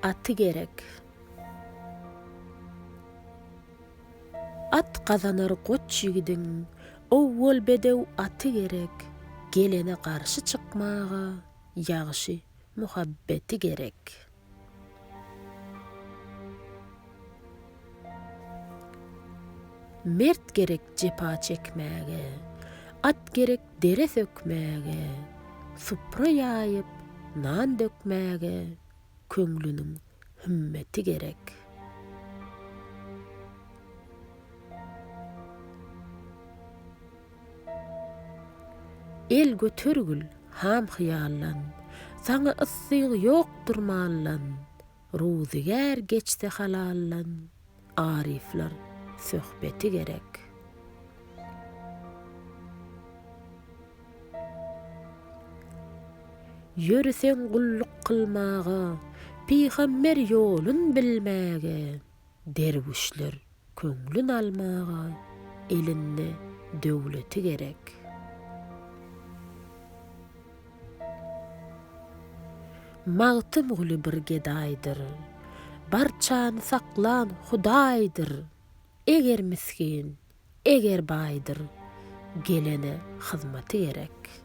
aty gerek. At gazanar goç ýigidiň, owwal bedew aty gerek, Gelene garşy çykmaga ýagşy muhabbeti gerek. Mert gerek jepa çekmäge, At gerek dere sökmäge, Supra ýaýyp, nan dökmäge, Köňlüniň hümmeti gerek. El götergil ham hyýaldan, Saňa yssyg ýokdur maldan, Ruzygär geçse halaldan, Aryflar söhbeti gerek. Ýörüseň gulluk kylmaga, Pygamber ýolun bilmäge, Derwüşler köňlün almaga, Elinde döwleti gerek. Magtymguly bir gedaýdyr, Barçany saklan Hudaýdyr, Eger misgin, eger baýdyr, Gelene hyzmaty gerek.